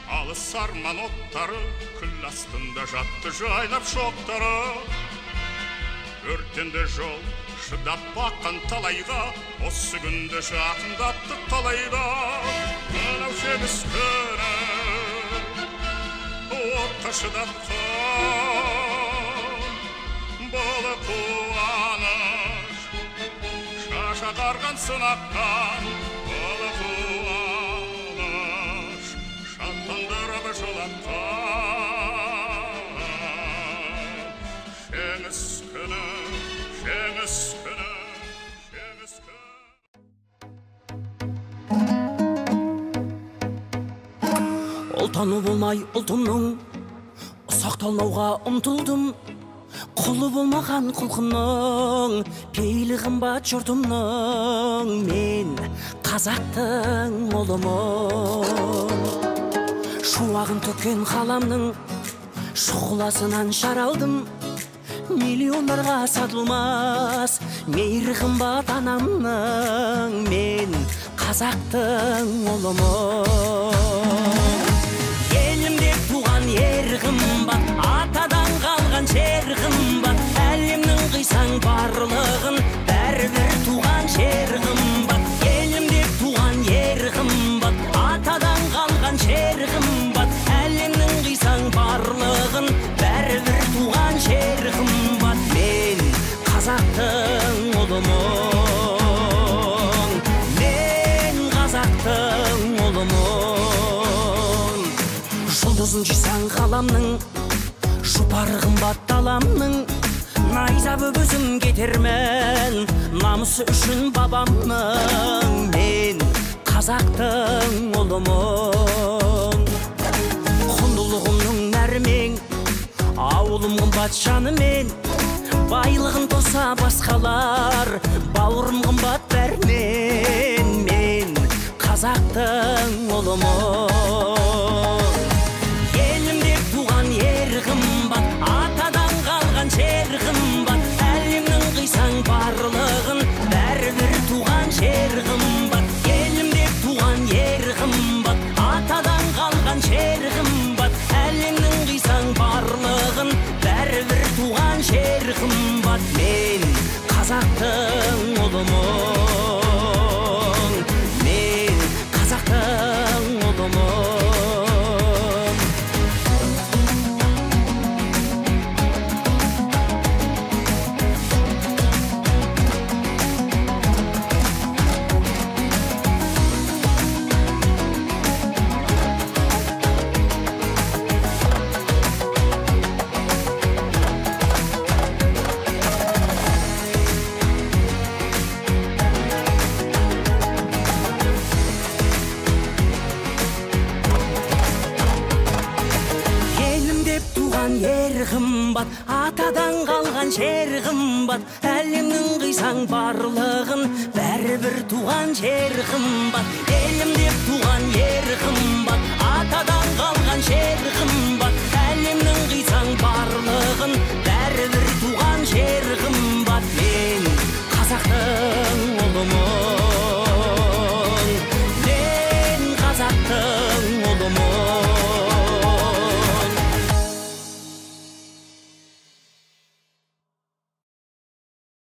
Алыс арман оттары күл астында жатты жайлап шоқтары. Өртенді жол шыдап баққан талайға, осы күнді жақындатты қалайда. Мынау жеңіс күні отқа шыдатқан, бұл қуаныш шашақ сынақтан, бұл қуаныш шаттандырып жылатқан. Жеңіс күні, жеңіс күні, жеңіс күні. Ұлтаны болмай ұлтымның ұсақталмауға ұмтылдым. Құлы болмаған құлқынның, пейілі қымбат жұртымның. Мен қазақтың ұлымын. Шуағын төккен қаламның шұғыласынан жаралдым. Миллиондарға сатылмас мейірі қымбат анамның. Мен қазақтың ұлымын. Елімде туған ер қымбат, атадан қалған жер қымбат. Әлемнің қисаң барлығын, бәрібір туған жер қымбат. Елімде туған ер қымбат, атадан қалған жер қымбат. Әлемнің қисаң барлығын, бәрібір туған жер қымбат. Мен қазақтың ұлымын, мен қазақтың ұлымын. Жұлдызын жисаң ғаламның, жұпары қымбат даламның. Найза боп өзім кетермін намысы үшін бабамның. Мен қазақтың ұлымын. Құндылығымның нәрімен, ауылым қымбат жанымен. Байлығын тоса басқалар, бауырым қымбат бәрінен. Мен қазақтың ұлымын. Елімде туған ер қымбат, атадан қалған жер қымбат. Әлемнің қисаң барлығын, бәрібір туған жер қымбат. Елімде туған ер қымбат, атадан қалған жер қымбат. Әлемнің қисаң барлығын, бәрібір туған жер қымбат. Мен қазақтың ұлымын, мен қазақтың ұлымын. Ер қымбат, атадан қалған жер қымбат. Әлемнің қисаң барлығын, бәрібір туған жер қымбат. Елім деп туған ер қымбат, атадан қалған